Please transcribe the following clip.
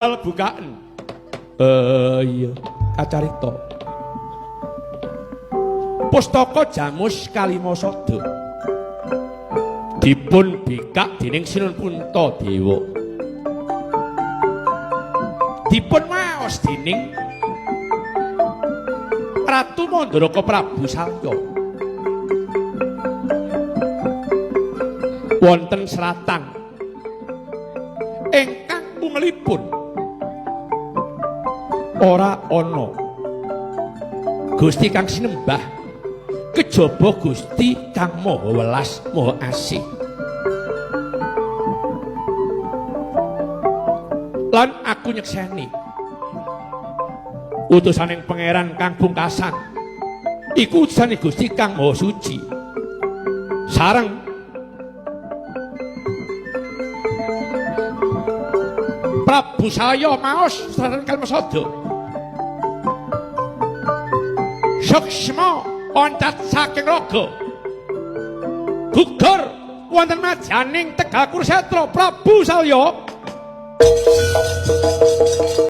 Bukaan. Iya, kacarita. Pustaka Jamus Kalimasada dipun bikak dening Sinun Puntadewa. Dipun maos dening Ratu Mandaraka Prabu Salya. Wonten seratan ingkang pungelipun ora ana Gusti kang sinembah kejaba Gusti kang Maha Welas Maha Asih. Lan aku nyekseni utusaning pangeran kang pungkasan iku utusane Gusti kang Maha Suci sareng Prabu Salya maos seratan Kalimasada. Suksma oncat saking raga gugur wonten madyaning Tegal Kurusetra Prabu Salya.